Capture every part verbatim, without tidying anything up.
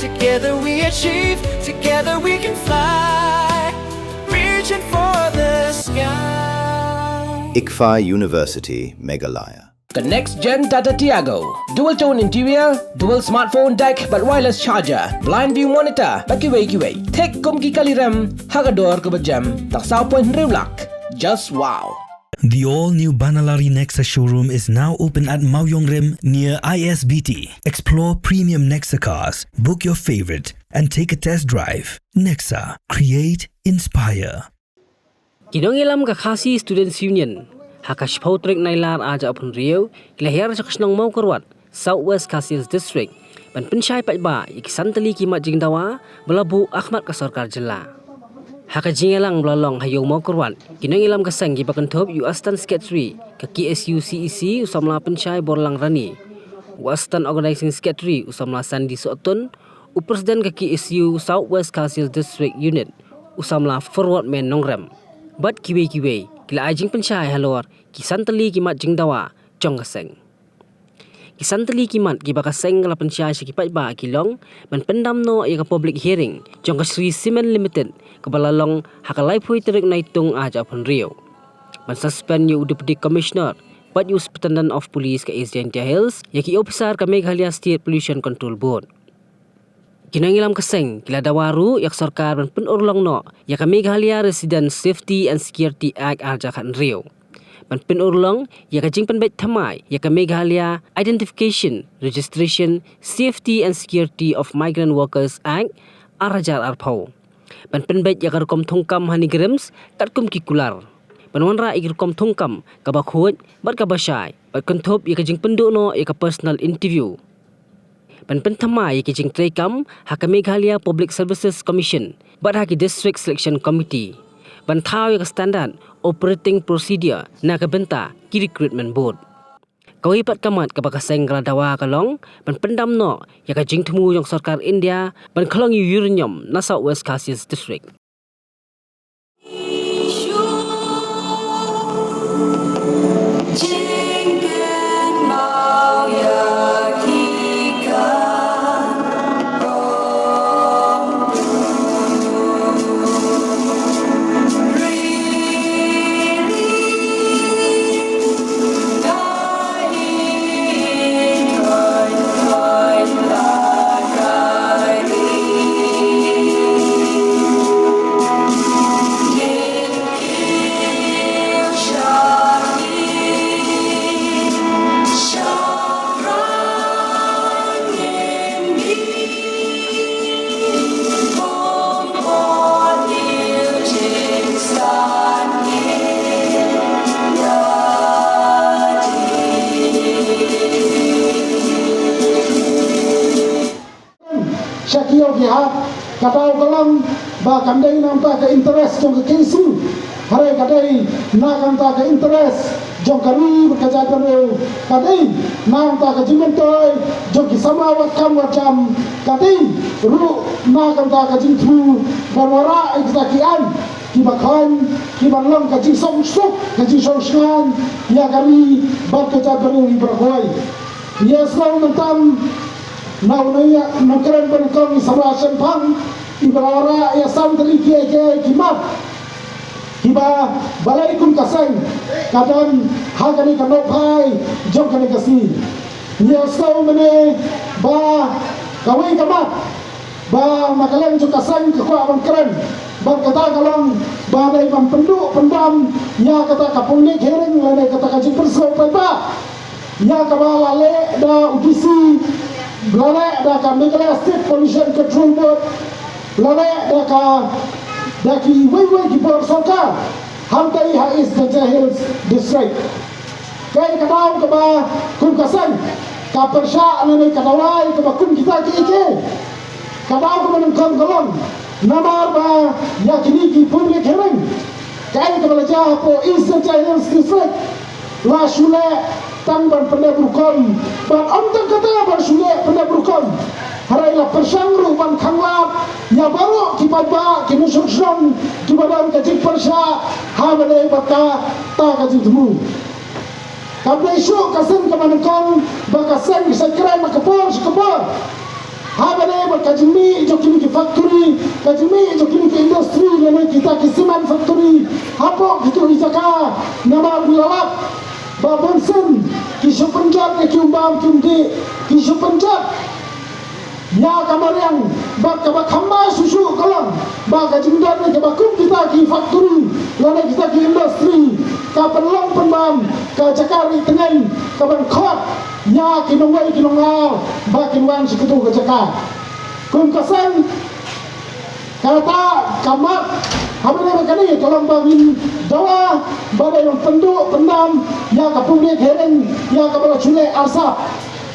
Together we achieve, together we can fly, reaching for the sky. ICFAI University, Meghalaya. Ka next gen Tata Tiago. Dual tone interior, dual smartphone deck bad wireless charger, blind view monitor bad kiwei kiwei. Thik kum ki kali rem ha ka dor kaba jem. Tang saw point hynriew lak. Just wow. The all-new Banalari Nexa showroom is now open at Mawiong Rim near I S B T. Explore premium Nexa cars, book your favorite, and take a test drive. Nexa, create, inspire. Ki nongïalam ka Khasi Students Union ha ka shiphew tarik Nailar ar hajar arphew hynriew ki la hiar sha ka shnong Mawkyrwat, South West Khasi Hills District, ban pynshai paidbah ïa ki san tylli ki mat jingdawa ba la buh ha khmat ka sorkar jylla. Ha ka jingïalang ba la long ha Ïew Mawkyrwat, ki nongïalam ka seng kiba kynthup ïa u Assistant Secretary ka K S U C E C, u samla Pynshai Borlang Rani, u Assistant Organizing Secretary, u samla Sandy Sohtun, u President ka K S U South West Khasi Hills District Unit, u samla Forward Men Nongrem, bad kiwei kiwei, ki la ai jingpynshai halor ki san tylli ki mat jingdawa jong ka seng. Ki san tylli ki mat kiba ka seng ka la pynshai sha ki paidbah ki long ban pyndam noh ïa ka public hearing jong ka Shree Cement Limited kaba la long ha ka laiphew tarik Naitung ar hajar arphew hynriew, ban suspend ïa u Deputy Commissioner bad ïa u Superintendent of Police ka East Jaintia Hills, ïa ki ophisar ka Meghalaya State Pollution Control Board. Ki nongïalam ka seng ki la dawa ruh ïa ka sorkar ban pynurlong noh ïa ka Meghalaya Resident Safety and Security Act ar hajar khathynriew, ban pynurlong ïa ka jingpynbeit thymmai ïa ka Meghalaya Identification, Registration, Safety and Security of Migrant Workers Act ar hajar arphew, ban pynbeit ïa ka rukom thungkam ha ki RIMS katkum ki kular, ban wanrah ïa ka rukom thungkam kaba khuid bad kaba shai, bad kynthup ïa ka jingpynduh noh ïa ka personal interview, ban pynthymmai ïa ki jingtreikam ha ka Meghalaya Public Services Commission bad ha ki District Selection Committee, ban thaw ïa ka Standard Operating Procedure na ka bynta ki Recruitment Board. Kawei pat ka mat kaba ka seng ka la dawa ka long ban pyndam noh ïa ka jingthmu jong sorkar India ban khlong ïa u uranium na South West Khasi Hills District. Sha ki ïew ki hat, ka daw ka long ba kam dei na ka bynta ka interest jong ka K S U, hynrei ka dei na ka bynta ka interest jong ka ri bad ka jaitbynriew, ka dei na ka bynta ka jingmyntoi jong ki samla wad kam wad jam, ka dei ruh na ka bynta ka jingthmu ban wanrah ïa kita ki aiñ kiba khraw, kiban long ka jingsuk suk, ka jingsuk sngewbha ïa ka ri bad ka jaitbynriew baroh kawei. Ïa sngewbha mynta na u nongïalam, nongkren ba nyngkong, i samla shemphang, iba la wanrah ïa san tylli ki, ki, ki mat kiba balei kum ka seng ka don ha kane ka nohphai jong kane ka sngi. Ïa sngewbha mynne ba kawei ka mat ba na ka liang jong ka seng ka kwah ban kren, bad kata ka long ba dei ban pynduh pyndam ïa kata ka public hearing lane kata ka jingpynsngew paidbah ïa kaba la leh da u D C, la leh da ka Meghalaya State Pollution Control Board, la leh da ka, da kiwei kiwei ki bor sorkar hangtei ha East Jaintia Hills District. Kaei ka daw kaba kum ka seng ka pyrshah lane ka dawa ïa kaba kum kita kiei kiei? Ka daw kaba nyngkong ka long namar ba ïa kine ki public hearing, kaei kaba la jia hapoh East Jaintia Hills District, la shu leh tang ban pyndep rukom, bad ym tang kata ban shu leh pyndep rukom, hynrei la pyrshang ruh ban khanglad ïa baroh ki paidbah, ki nongshong shnong kiba don ka jingpyrshah ha ba dei bad kata ka jingthmu. Kam dei shuh ka seng kaba nyngkong ba ka seng ka sa kren na ka por sha ka por. Haba dei bad ka jingmih jong kine ki factory, ka jingmih jong kine ki industry lane kita ki cement factory hapoh kito ki jaka, namar ngi la lap ba bun sien ki shu pynjot ïa ki umbam ki umdih, ki shu pynjot ïa ka mariang bad kaba kham bha shuh shuh ka long ba ka jingdon ïa kaba kum kita ki factory lane kita ki industry ka pynlong pynbam ka jaka ri tngen ka ban khot ïa ki nongwei ki nongar ba kin wan sha kito ka jaka. Kum ka seng, kata ka mat, haba dei ba kane ka long ba ngin dawa ba dei ban pynduh pyndam ïa ka public hearing ïa kaba la shu leh arsap.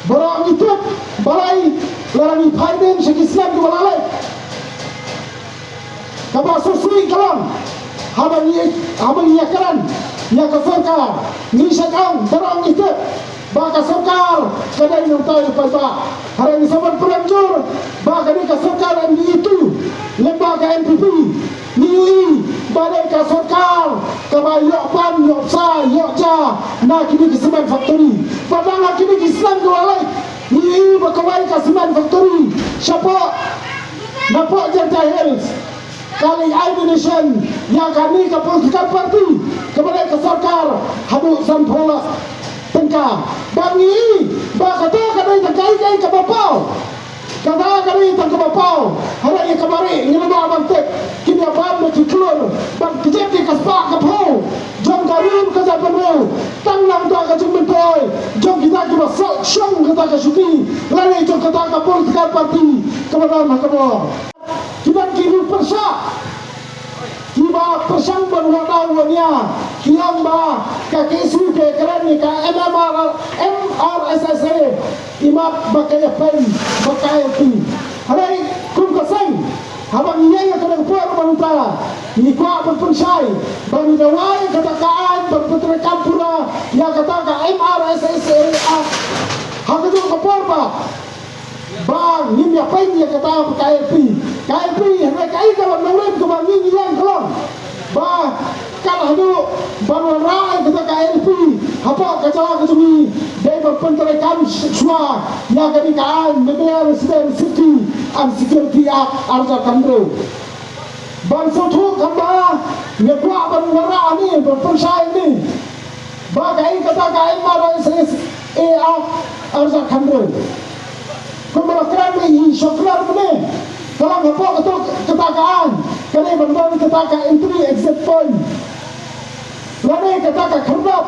Baroh ngi tip balei, lada ngi phai beiñ sha ki snem kiba la leit. Kaba shisha ka long, haba ngi, haba ngi ïakren ïa ka sorkar, ngi shait ong, baroh ngi tip ba ka sorkar ka dei nangta ïa u paidbah. Hynrei ngi sa ban pyrshang jur ba kane ka sorkar M D A two lyngba ka N P P, ngi ïohi ba dei ka sorkar kaba ïoh pan, ïoh bsa, ïoh ja na kine ki cement factory. Bad na kine ki snem kiba la leit, ngi ïohi ba kawei ka cement factory shapoh, napoh Jaintia Hills, ka leit ai donation ïa kane ka political party kaba dei ka sorkar haduh sanphew lak tyngka. Bad ngi ïohi ba kata ka dei tang kaei kaei kaba paw. Kata ka dei tang kaba paw. Hynrei ïa kaba rieh ngi la lah ban tip, kin ïa bam da ki klur bad ki jait ki ka spah ka phew jong ka ri ka jaitbynriew. Tang nangta ka jingmyntoi jong kita kiba soh shong kata ka shuki lane jong kata ka political party kaba don ha ka bor. Kiba ki riew pyrshah kiba pyrshang ban wad daw wan ïa, ki ong ba ka K S U ka kren ïa ka M M R, M R S S A, i mat ba ka ïapeiñ bad ka I L P. Hynrei kum ka seng, haba ngi ïeng ha kane ka por mynta, ngi kwah ban pynshai ba ngi dawa ïa kata ka aiñ ban pyntreikam pura ïa kata ka M R S S A Act ha kajuh ka por ba ba ngim ïapeiñ ïa kata ka I L P. Ka I L P hynrei kaei kaba nongrim kaba ngi ngi ïeng ka long ba kat haduh ban wanrah ïa kata ka I L P hapoh ka jylla ka jong ngi, dei ban pyntreikam shuwa ïa kane ka aiñ Meghalaya Resident Safety and Security Act ar hajar khathynriew. Ban sngewthuh kumba nga kwah ban wanrah hangne, ban pynshai hangne ba kaei kata ka M R S S A Act ar hajar khathynriew. Kumba la kren ïa i Shoklar mynne, ka long hapoh kata, kata ka aiñ ka dei ban don kata ka entry exit point. Lane kata ka khyrdop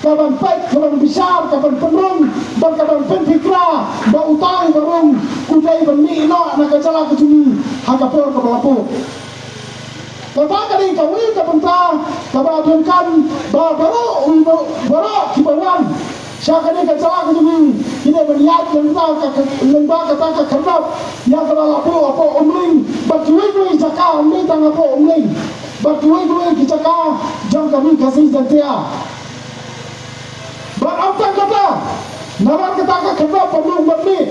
ka ban peit, ka ban bishar, ka ban pynrung bad ka ban pynpikra ba utai ba rung u dei ban mih noh na ka jylla ka jong ngi ha ka por kaba la buh. Kata ka dei kawei ka bynta kaba donkam ba baroh, baroh kiba wan sha kane ka jylla ka jong ngi ki dei ban ïaid lyngba ka, lyngba kata ka khyrdop ïa kaba la buh hapoh Umling bad kiwei kiwei jaka, ym dei tang hapoh Umling, bad kiwei kiwei ki jaka jong ka ri Khasi Jaiñtia. Bad ym tang kata, namar kata ka khyrdop ban rung ban mih,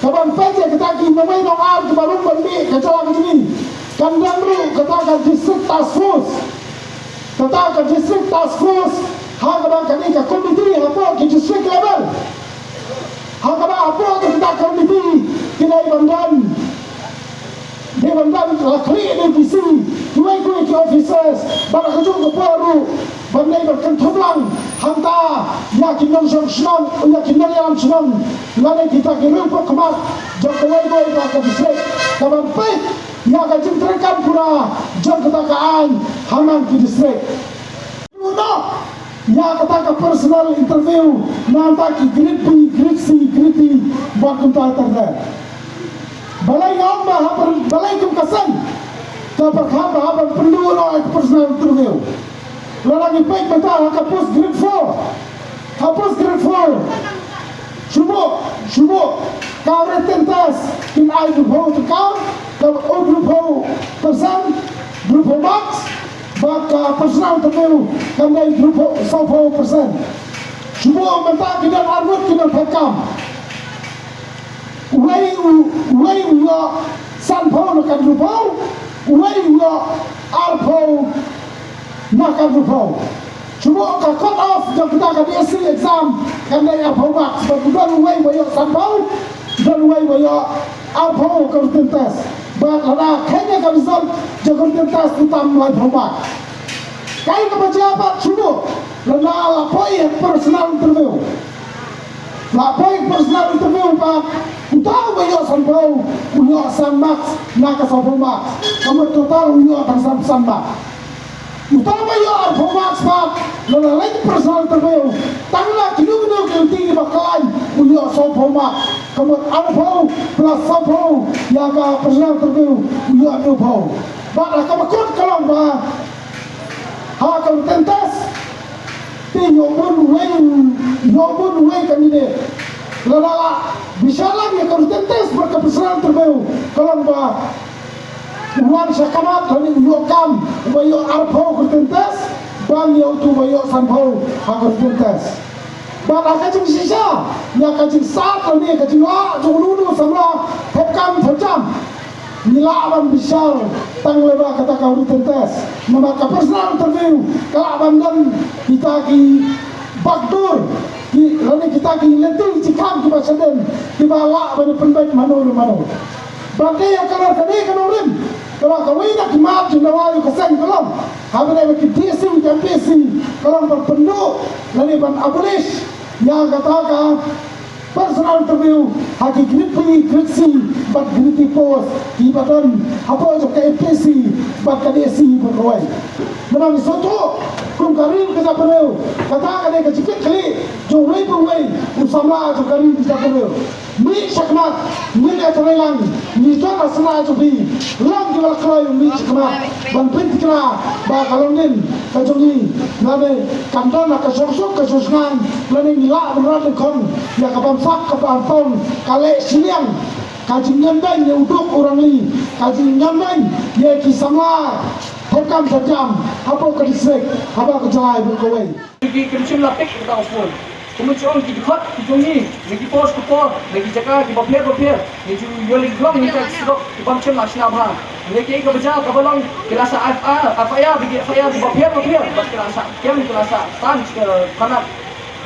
ka ban peit ïa kita ki nongwei nongar kiba rung ban mih ka jylla ka jong ngi, kan don ruh kata ka District Task Force. Kata ka District Task Force ha kaba kane ka committee hapoh ki district level, ha kaba hapoh kata ka committee ki dei ban don, dei ban don la khlieh da D C, kiwei kiwei ki officers, bad ha kajuh ka por ruh ban dei ban kynthup lang hangta ïa ki nongshong shnong, ïa ki nongïalam shnong lane kita ki riewpyrkhat jong kawei kawei ka district, ka ban peit ïa ka jingtreikam pura jong kata ka aiñ ha man ki district. Ruh noh ïa kata ka personal interview na bynta ki grade B, grade C, grade D bad kumta ter ter. Balei nga ong ba ha per-, balei kum ka seng ka pyrkhat ba hap ban pynduh noh ïa ka personal interview? Lada ngi peit mynta ha ka post grade four, ha post grade four, shu buh, shu buh ka written test, kin ai hynriewphew tyngka, ka, oh, hynriewphew percent, hynriewphew marks, bad ka personal interview kan dei hynriewphew, sawphew percent. Shu buh mynta ki don arngut ki nongpeit kam. Uwei u, uwei u ïoh sanphew na ka hynriewphew, uwei u ïoh arphew na ka hynriewphew. Shu buh ka cut off jong kata ka D S C exam kan dei arphew marks, bad u don uwei ba ïoh sanphew, Don wei ba ïoh arphew ka written test. Bad lada kheiñ ïa ka result jong ka written test u tam laiphew mark. Kaei kaba jia pat shuh lada la poi personal interview. La poi personal interview pat uta uba ïoh sanphew u ïoh san mark na ka sawphew mark. Ka mut total u ïoh tang san mark. Uta ba ïoh arphew mark pat lada leit personal interview tang na kino kino ki lynti kiba khlaiñ u ïoh sawphew mark. Ka mut arphew plus sawphew ïa ka personal interview u ïoh hynñiewphew. Bad ha kaba kut ka long ba ha ka written test te ïoh bun wei, ïoh bun wei candidate. Lada bishar lang ïa ka written test bad ka personal interview ka long ba u wan sha khmat lane u ïoh kam uba ïoh arphew ka written test ban ïa utu uba ïoh sanphew ha ka written test. Bad ha ka jingshisha ïa ka jingsat lane ka jinglah jong uno uno u samla thep kam thep jam. Ngi lah ban bishar tang lyngba kata ka written test. Namar ka personal interview ka lah ban don kita ki backdoor ki lane kita ki lynti jingkhang kiba shadien kiba lah ban pynbeit mano re mano. Bad ïa ka lor kane ka nongrim kaba kawei na ki mat jong dawa ïa ka seng ka long haba dei ba ki D C ki M P C ka long ban pynduh lane ban abolish ïa kata ka personal interview ha ki grade three, grade C bad grade three post kiba don hapoh jong ka M P C bad ka D C bad kawei. Namar ngi sngewthuh kum ka ri ka jaitbynriew kata ka dei ka jingkitkhlieh jong uwei pa uwei u samla jong ka ri ka jaitbynriew. Mih shakhmat, ngin ïatreilang, ngi jot ha sla jong phi, long kiba la kloi mih shakhmat ban pynthikna ba ka longdien ka jong ngi lane kan don ha ka shongsuk ka shongsnam lane ngi lah ban rat lyngkhot ïa ka bamsap ka bamtong ka leh shiliang ka jingïombeiñ ïa u duk u rangli ka jingïombeiñ ïa ki samla thep kam thep jam hapoh ka district hapoh ka jylla bad kawei. Ki kynshim la pick kata ka phone. Kumno jong ki dkhot ki jong ngi, na ki por sha ki por, na ki jaka kiba pher ba pher, ngi ju ïoh leit long na ki surok kiba ym shym la shna bha. Ngi kiei kaba jia kaba long ki la shah F I R, F I R, ki F I R kiba pher ba pher, bad ki la shah kem, ki la shah tan sha ka thana.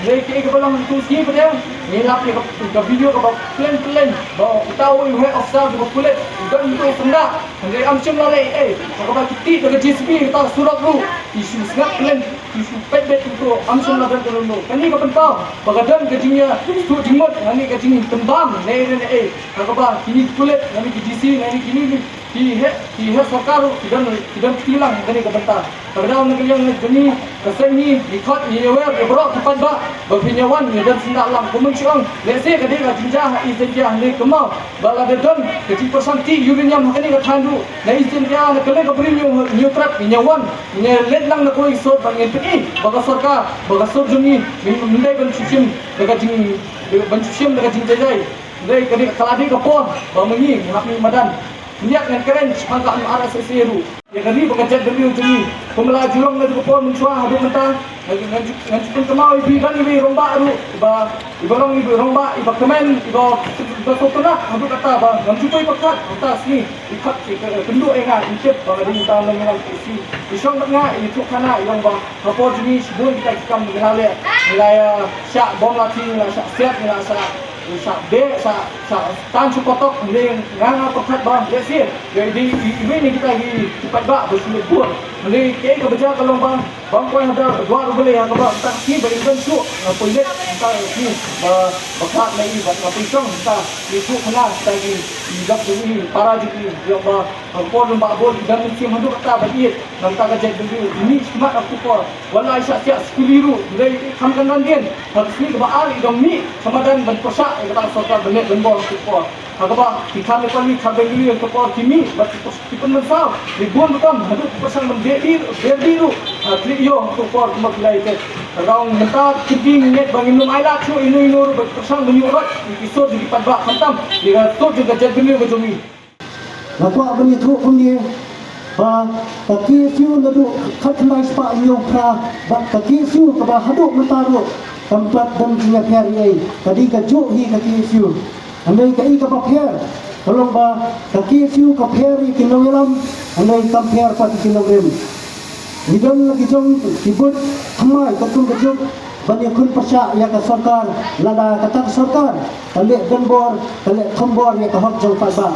Ngi kiei kaba long tu sngi ba dei, ngi lap ïa ka, ka video kaba plain plain, ba uta u heh officer kiba pulit, u don utu u syndah, ngi ym shym la leh ei, kaba ki tih da ka J C B kata ka surok ruh, ki shu sngap plain. Ki shu peit beit to, ym shym la don kano kano. Kane ka pynpaw ba ka don ka jingïa sngewthuh jingmut, kane ka jingpynbam ne ne ne. Ka kaba kine ki pulit, kane ki D C, kane kine ki heh, ki heh sorkar ruh ki don, ki don kti lang kane ka bynta. Ka daw na ka liang jong ngi, ka seng ngi, ngi khot, ngi ïawer ïa baroh ki paidbah ba phin ïa wan ïa don syndah lang. Kumno shu ong, lehse ka dei ka jingjia ha East Jaintia ne kumno ba la dei don ka jingpyrshang ki uranium ha kane ka thaiñ ruh. Na East Jaintia na ka liang ka bri ngi ïa trep, ngi ïa wan. Ngi leit lang na kawei ka sor ba ngin pyni ba ka sorkar, ba ka sor jong ngi, ngi ym dei ban shu shim da ka jing, ban shu shim da ka jingjai jai. Dei ka dei ka la dei ka por ba ma ngi ngi hap mih madan. Ngi ïa ngan kren shaphang ka R S S A ruh. Ïa ka ri bad ka jaitbynriew jong ngi. Kumba la ju long na ka por mynshuwa haduh mynta. Ngan ju, ngan ju pynkynmaw ïa phi, don iwei i rangbah ruh ba, iba long iba i rangbah, iba kmen, iba, iba sngewtynnat haduh katta ba ngam ju poi pyrkhat mynta sngi. I khot i kynduh ïa nga, i tip ba nga dei uta u nongïalam K C. I shong bad nga, i ïathuh khana, i ong ba ha por jong ngi shibun kita ki kam ngi la leh, ngi la ïa shah bom lathi, ngi la shah siat, ngi la shah, shah beh, shah, shah tan sha kotok, hynrei nga nga pyrkhat ba lehse ïa i dei i, iwei na kita ki, ki paidbah ba shu leit bun. Hynrei kaei kaba jia ka long ba Bam poi ha dwar U Blei ha kaba mynta ka sngi ba in don shuh nga poi leit mynta ka sngi ba, ba khlad na i bad nga poi shong mynta i shuh khana kita ki, i dap jong i, para jong i, ïa ba ha ka por lem ba bun i don mynsiem haduh katta ba ïeit na mynta ka jaitbynriew i mih shakhmat ha ka por. Wat la i shah siat skuli ruh hynrei i kham kan don dien ha ka sngi kaba ar i dang mih ha madan ban pyrshah ïa kata ka sorkar ban leit ban bor ha ka por. Ha kaba ki kham Nepali, kham Bengali ha ka por ki mih bad ki pyn-, ki pynmynsaw. Ki bun rukom haduh ki pyrshang ban beh dih, beh dih ruh. Ha, klik ïoh ha ka por kumba ki la ïathuh. Ka dang mynta ki ding ngeit ba ngin ym ailad shuh ino ino ruh ba ki pyrshang ban ïuh rot ïa ki sur jong ki paidbah khamtam ïa ka sur jong ka jaitbynriew ka jong ngi. Nga kwah ban ïathuh kumne ba ka K S U naduh khatkhyndai spah hynñiewphra bad ka K S U kaba haduh mynta ruh kam pat don jingïapher ei ei, ka dei kajuh hi ka K S U. Hynrei kaei kaba pher ka long ba ka K S U ka pher ïa ki nongïalam, hynrei kam pher pat ïa ki nongrim. Ngi don la ki jong ki buit thymmai katkum ka juk ban ïakhun pyrshah ïa ka sorkar, lada kata ka sorkar ka leh donbor, ka leh thombor ïa ka hok jong paidbah,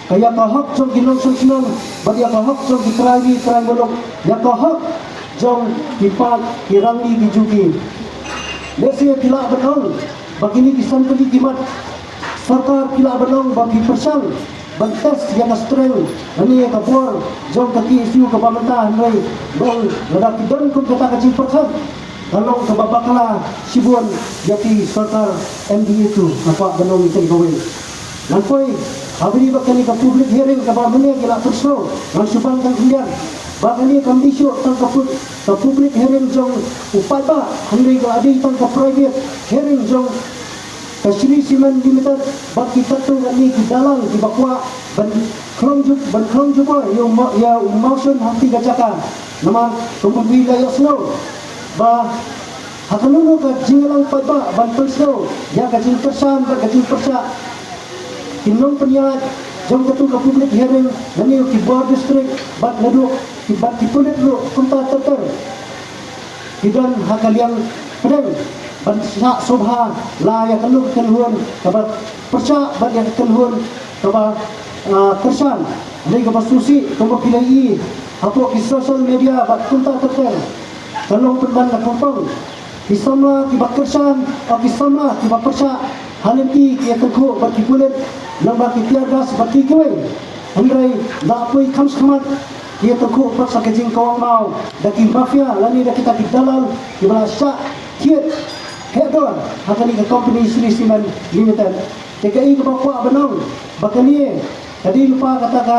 ka ïa ka hok jong ki nongshong shnong, bad ïa ka hok jong ki trai ri trai muluk, ïa ka hok jong ki paid ki rangli ki jong ki. Lehse phi lah ban ong ba kine ki san tylli ki mat sorkar, phi lah ban ong ba phi pyrshang ban test ïa ka strength lane ïa ka bor jong ka K S U kaba mynta, hynrei ba lada ki don kum kata ka jingpyrkhat, ka long kaba bakla shibun ïa ki sorkar M D A two. Nga kwah ban ong ïa kane kawei. Ngan poi ha bynta kane ka public hearing kaba mynne ki la pynsngew, ngan shu ban khyndiat ba kane kam dei shuh tang ka pub-, ka public hearing jong u paidbah, hynrei ka dei tang ka private hearing jong ka Shree Cement Limited bad ki katto katne ki dalang kiba kwah ban khlong juh, ban khlong jubor ïa u ma-, ïa u mawshun hangtei ka jaka. Namar kumba phi la ïohsngew ba ha kano kano ka jingïalang paidbah ban pynsngew ïa ka jingkyrshan bad ka jingpyrshah ki nongpynïaid jong katu ka public hearing, lane ki bor district bad naduh ki, bad ki pulit ruh kumta ter ter ki don ha ka liang pdeng ban shah sngewbha la ïa kano ka kynhun kaba pyrshah bad ïa ka kynhun kaba, ah, kyrshan. Hynrei kaba sngewsih kumba phi la ïohi hapoh ki social media bad kumta ter ter, ka long pynban na pongpong. Ki samla kiba kyrshan, o ki samla kiba pyrshah ha lynti ki ïatyngkhuh bad ki pulit, lyngba ki tear gas bad ki kiwei. Hynrei da poi kham shakhmat ki ïatyngkhuh pat sa ka jingkawang maw da ki mafia lane da kita ki dalal kiba la shah thied heh dor ha kane ka company Shree Cement Limited. Te kaei kaba kwah ban ong ba kane ka dei lypa kata ka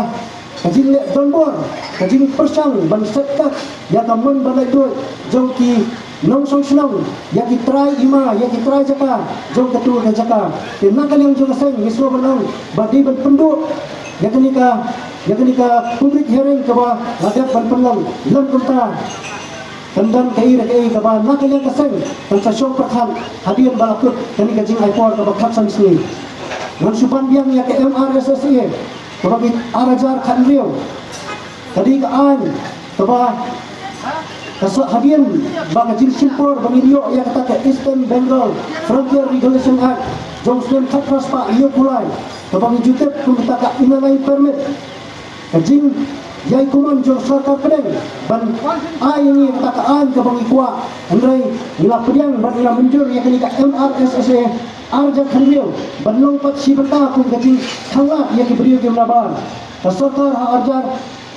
ka jingleh donbor, ka jingpyrshang ban set kat ïa ka mon ba laitluid jong ki nongshong shnong, ïa ki trai hima, ïa ki trai jaka jong katu ka jaka. Te na ka liang jong ka seng ngi sngewbha ban ong ba dei ban pynduh ïa kane ka, ïa kane ka public hearing kaba la dep ban pynlong. Lym kumta kan don kaei re kaei kaba na ka liang ka seng kan sa shong pyrkhat hadien ba la kut kane ka jingai por kaba khatsan sngi. Ngan shu ban biang ïa ka M R S S A kaba ngi ar hajar khathynriew. Ka dei ka aiñ kaba ka sa hadien ba ka jingshim por ba ngi ïoh ïa kata ka Eastern Bengal Frontier Regulation Act jong u snem khatphra spah hynñiewphew lai, kaba ngi ju tip kum kata ka Inner Line Permit. Ka jingïai kumne jong sorkar pdeng ban ai ïa ngi kata ka aiñ kaba ngi kwah, hynrei ngi la pdiang bad ngi la mynjur ïa kane ka M R S S A ar hajar khathynriew ban long pat shi bynta kum ka jingkhanglad ïa ki briew ki mnabar. Ka sorkar ha ar hajar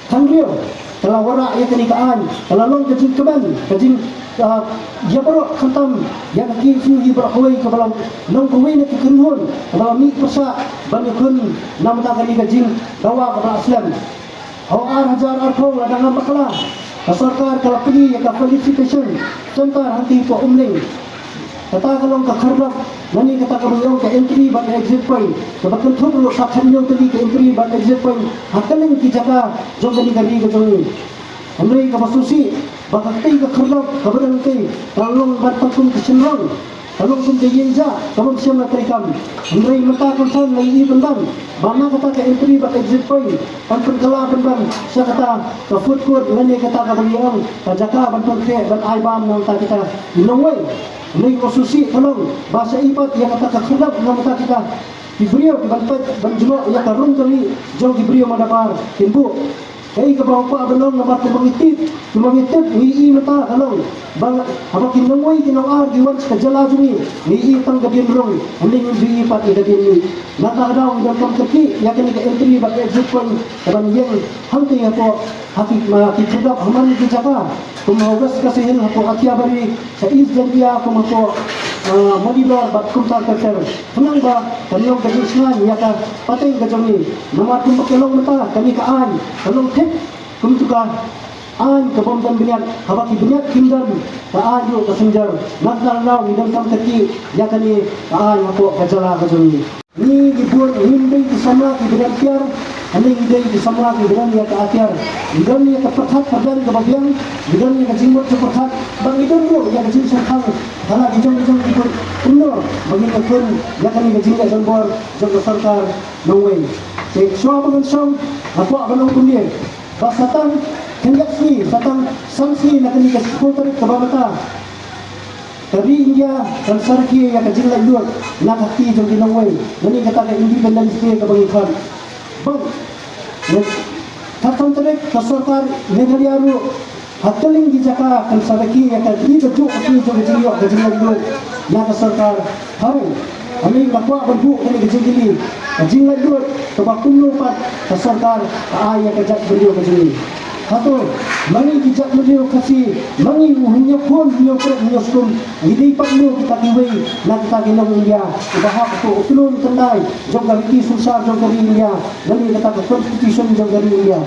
khathynriew ka la wanrah ïa kane ka aiñ, ka la long ka jingkmen, ka jing, ah, ïa baroh khamtam ïa ka K S U hi baroh kawei kaba la long kawei na ki kynhun kaba la mih pyrshah ban ïakhun na bynta kane ka jingdawa kaba la slem. Ha u ar hajar arphew, lada ngam bakla, ka sorkar ka la plie ïa ka felicitation center hangtei hapoh Umling. Kata ka long ka khyrdop lane kata kaba ngi ong ka entry bad exit point, kaba kynthup ruh sa khathynñiew tylli ka entry bad exit point ha kylleng ki jaka jong kane ka ri ka jong ngi. Hynrei kaba sngewsih ba katei ka khyrdop kaba dang tei ka long ban pynkum ka shynrang, ka long kum ka ïing jah ka bym shym la treikam. Hynrei mynta kongsan la ïohi pynban ba na kata ka entry bad exit point kan pynkylla pynban sha kata ka food court lane kata kaba ngi ong ka jaka ban pynkhreh ban ai bam na bynta kita ki nongwei. Hynrei kaba sngewsih ka long ba sha i pat ïa kata ka khyrdop na bynta kita ki briew ki ban peit ban jngoh ïa ka rung ka mih jong ki briew madabar kin buh. Kaei kaba u kwah ban ong namar kumba ngi tip, kumba ngi tip ngi i mynta ka long ba haba ki nongwei ki nongar ki wan sha ka jylla jong ngi, ngi i tang ka dien rung, hynrei ngim ju i pat ïa ka dien mih. Nangta ka daw ngi donkam kyrkieh ïa kane ka entry bad exit point kaban ïeng hangtei hapoh ha ki, ma, ki khyrdop ha man ki jaka kum ha West Khasi Hills hapoh Kathiawari, sha East Jaintia kum hapoh, ah, Mawlidor bad kumta ter ter. Khnang ba kan long ka jingsngewbha ïa ka pateng ka jong ngi. Namar kumba ka long mynta kane ka aiñ ka long thik kum tu ka aiñ ka bym don bniat, haba ki bniat kim don ka aiñ ruh ka synjor. Nangta ngi donkam kyrkieh ïa kane ka aiñ hapoh ka jylla ka jong ngi. Ngi, ngi bun, ngim dei ki samla kiba don tiar, hynrei ngi dei ki samla kiba don ïa ka atiar. Ngi don ïa ka pyrkhat pyrden kaba biang, ngi don ïa ka jingmut jingpyrkhat, bad ngi don ruh ïa ka jingshyrkhei ha la ki jong ki jong ki bun kumno ba ngin ïakhun ïa kane ka jingleh donbor jong ka sorkar nongwei. Te shuwa ba ngan shong, nga kwah ban ong kumne ba sa tang khyndiat sngi, sa tang san sngi na kane ka shiphew tarik kaba mynta, Ka ri India kan sa rakhe ïa ka jinglaitluid na ka kti jong ki nongwei, lane kata ka Independence Day kaba ngi khot. Bad, ne, khatsan tarik ka sorkar Meghalaya ruh, ha kylleng ki jaka kan sa rakhe ïa ka ri ka juk ka kti jong ka jingïoh ka jinglaitluid na ka sorkar. Hynrei, ani nga kwah ban buh kane ka jingkylli, ka jinglaitluid kaba kumno pat ka sorkar ka ai ïa ka jaitbynriew ka jong ngi. Hato, ma ngi ki jaitbynriew Khasi, ma ngi u hynñiewphew, hynñiewtrep, hynñiewskum, ngi dei pat mo kita kiwei na kita ki nong India, uba hap hapoh u tnum tyndai jong ka riti synshar jong ka ri India, lane kata ka constitution jong ka ri India.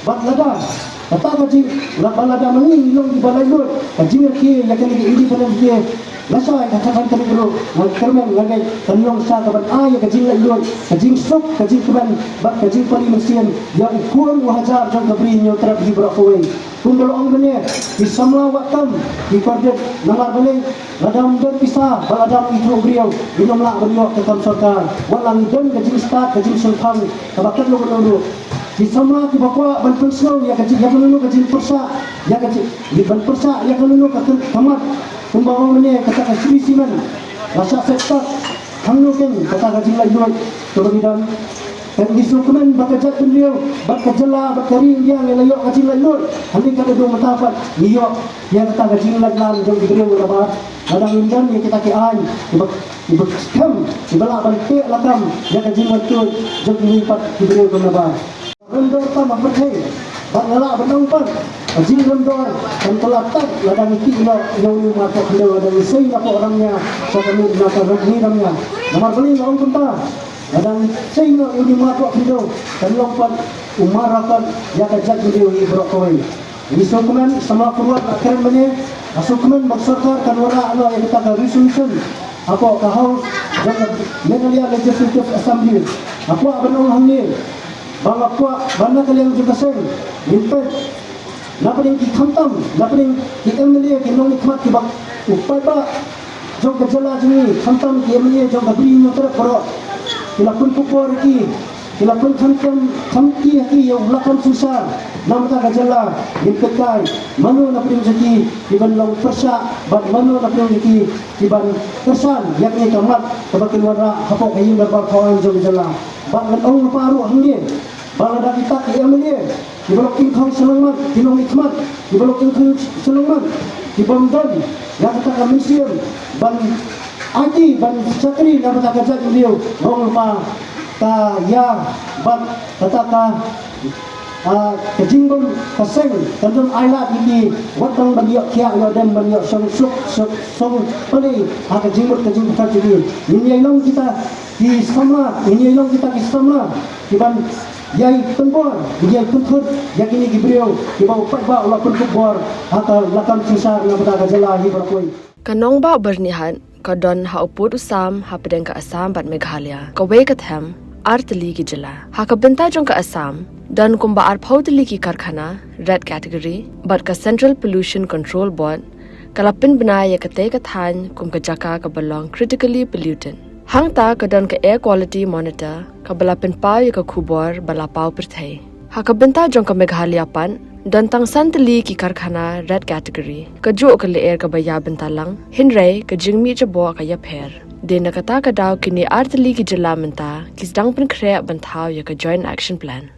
Bad lada, kata ka jing, la, bad lada ma ngi ngi long kiba laitluid, ka jingrakhe ïa kane ka Independence Day, lashai ka khatsan tarik ruh, nga kyrmen nga ngeit kan long sa kaban ai ïa ka jinglaitluid, ka jingsuk, ka jingkmen, bad ka jingpali mynsiem ïa u khun u hajar jong ka bri hynñiewtrep hi baroh kawei. Kumba la ong mynne, ki samla wad tam, ki kordit, namar balei, lada ym don pisa, bad lada ym ithuh briew, ngin ym lah ban ïoh ka kam sorkar. Wat la ngi don ka jingstad, ka jingshemphang kaba katno katno ruh. Ki samla kiba kwah ban pynsngew ïa ka jing, ïa kano kano ka jingpyrshah, ïa ka jing, ban pyrshah ïa kano kano ka khmat, kumba ong mynne kata ka Shree Cement, la shah set stad hangno keiñ kata ka jinglaitluid kaba ngi don. Kan ngi sngewkmen ba ka jaitbynriew, bad ka jylla, bad ka ri India ngi la ïoh ka jinglaitluid. Hynrei ka dei mynta pat ngi ïoh ïa kata ka jinglaitluid jong ki briew nabar. Lada ngim don ïa kita ki aiñ kiba, kiba skhem, kiba lah ban teh lakam ïa ka jingmyntoi jong kiwei pat ki briew nabar. Rem dor tam ha pyrthei, bad nga lah ban ong pat, ka jingrem dor kan kylla tad lada ngi tih noh ïa une u marpoh khyndew, lada ngi sei na poh Rangnia sha ka miet na ka Rangnia. Namar balei nga ong kumta? Lada ngi sei noh ïa une u marpoh khyndew, kan long pat u marrakat ïa ka jaitbynriew hi baroh kawei. Ngi sngewkmen, samla pyrshah nga kren mynne, nga sngewkmen ba ka sorkar kan wanrah noh ïa kata ka resolution hapoh ka House jong ka Meghalaya Legislative Assembly. Nga kwah ban ong hangne ba nga kwah ba na ka liang jong ka seng ngin peit na pdeng ki khamtam, na pdeng ki M L A, ki nongmihkhmat kiba u paidbah jong ka jylla jong ngi, khamtam ki M L A jong ka bri Hynñiewtrep baroh, ki la pynkup bor ïa ki, ki la pynkhamtam, khamtam ïa ki ïa u lakam synshar na bynta ka jylla. Ngin peit kai mano na pdeng jong ki kiban long pyrshah, bad mano na pdeng jong ki kiban kyrshan ïa kane ka mat kaba kin wanrah hapoh ka ïing dorbar paw aiñ jong ka jylla. Bad ngan ong lypa ruh hangne ba lada kita ki M L A kiba la kyngkhuh shnong mat, ki nongmihkhmat kiba la kyngkhuh shnong mat, ki bym don ïa kata ka mynsiem ban aiti, ban shakri na bynta ka jaitbynriew, nga ong lypa ka ïa bad kata ka, ah, ka jingbym ka seng kan don ailad ïa ki, wat tang ban ïoh khiah ïoh dem, ban ïoh shong suk, shong, shong pali ha ka jingmut ka jingpyrkhat jong ki. Ngin ïai long kita ki samla, ngin ïai long kita ki samla kiban ïai pynbor, ïai pynthut ïa kine ki briew kiba u paidbah u la pynkup bor ha ka lakam synshar na bynta ka jylla hi baroh kawei. Ka nongbah Byrnihat ka don ha u pud u sam hapdeng ka Assam bad Meghalaya. Kawei ka them, ar tylli ki jylla. Ha ka bynta jong ka Assam, don kumba arphew tylli ki karkhana red category, bad ka Central Pollution Control Board ka la pynbna ïa katei ka thaiñ kum ka jaka kaba long critically polluted. Hangta ka don ka Air Quality Monitor kaba la pynpaw ïa ka khubor ba la paw pyrthei. Ha ka bynta jong ka Meghalaya pat, don tang san tylli ki karkhana red category. Kajuh ka lyer kaba ïa bynta lang, hynrei ka jingmih jaboh ka ïapher. Dei na kata ka daw kine ar tylli ki jylla mynta ki sdang pynkhreh ban thaw ïa ka Joint Action Plan.